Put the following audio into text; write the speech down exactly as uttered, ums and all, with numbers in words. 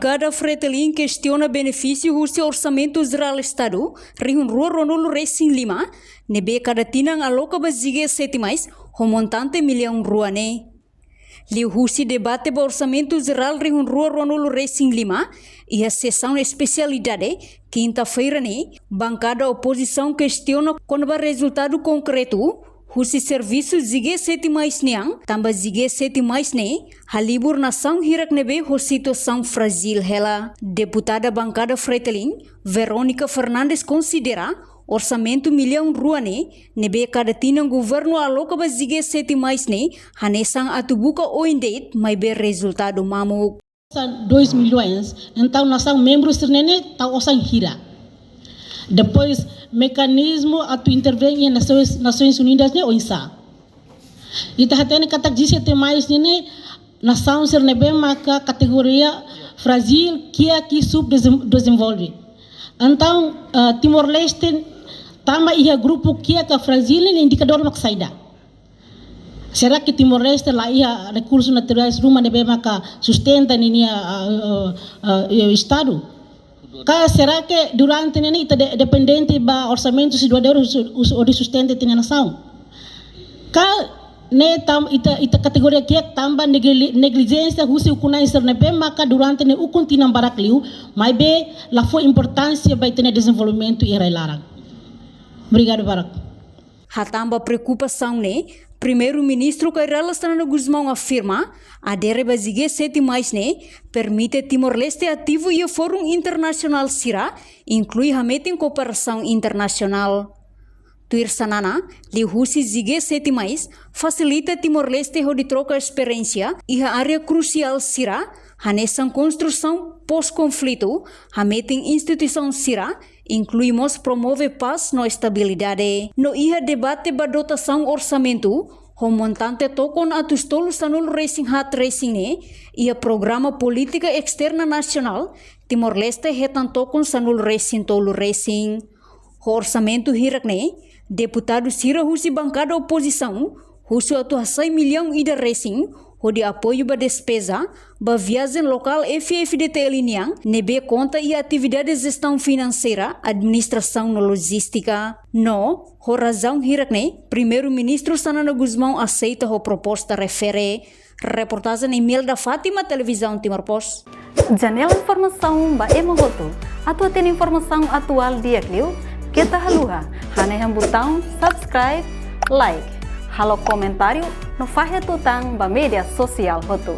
Bankada Fretilin kestiona benefísiu husi Orsamentu Jerál Estadu rihun rua ruanulu resin lima, ne'ebé kada tinan aloka ba G G sete mais, ho montante millaun rua ne'e. Liuhusi debate ba Orsamentu Jerál rihun rua ruanulu resin lima, iha sesaun espesialidade, kinta-feira ne'e, bankada opozisaun kestiona kona-ba rezultadu konkretu husi servisu G G sete mais nian, tanba G G sete mais ne'e halibur nasaun hirak ne'ebé ho situasaun frájil hela. Deputada bankada Fretilin, Verónica Fernandes, konsidera orsamentu millaun rua ne'e, ne'ebé kada tinan governu aloka ba G G sete mais ne'e, hanesan atu buka oin de'it, maibé rezultadu mamuk. São dois milhões, entaun nasaun membru sira-ne'e tau osan hira. Depois, mekanizmu atu intervein iha Nasoins, Nasoins Unidas ne'e oinsá. Ita hatene katak G sete mais ne'e, nasaun sira ne'ebé maka kategoria frájil, kiak i subdezenvolve. Entaun, ah, Timor-Leste tama iha grupu kiak ka frájil ne'e indikadór mak saida? Será que Timor-Leste la iha rekursus naturais ruma ne'ebé maka sustenta ninia, ah, ah, ah, eh, Estadu? Ka será que durante ne'e ita de-, dependente ba orsamentu husi doadór husi, husi, hodi sustenta ita-nia nasaun? Ka ne'e tam-, ita, ita kategoria kiak tanba negli-, neglijénsia husi ukun-na'in sira ne'ebé maka durante ne'e ukun tinan barak liu, maibé la fó importánsia ba ita-nia dezenvolvimentu iha rai-laran. Obrigadu barak. Hatán ba preokupasaun ne'e, Primeiru-Ministru Kay Rala Xanana Gusmão afirma, adere ba G G sete mais ne'e permite Timor-Leste ativu iha fórum internasionál sira, inklui hametin kooperasaun internasionál. Tuir Xanana, liuhusi G G sete mais, fasilita Timor-Leste hodi troka esperiénsia iha área krusiál sira, hanesan konstrusaun pós-konflitu, hametin instituisaun sira, inklui mós promove pás no estabilidade. No iha debate ba dotasaun orsamentu, ho montante tokon atus tolu sanulu resin haat resin ne'e, iha programa polítika esterna nasionál, Timor-Leste hetan tokon sanulu resin tolu resin. Ho orsamentu hirak ne'e, deputadu sira husi bankada opozisaun, husu atu hasai millaun ida resin, hodi apoiu ba despeza, ba viajen lokál F F D T L nian, ne'ebé konta iha atividade jestaun finanseira, administrasaun no lojístika. No, ho razaun hirak ne'e, Primeiru-Ministru Xanana Gusmão aseita ho proposta refere. Reportajen Imelda Fátima, Televizaun Timor Post. Janela informasaun ba ema hotu. Atu hatene informasaun atuál di'ak liu, keta haluha hanehan butaun subscribe, like, halo komentáriu, no fahe tutan ba média sosiál hotu.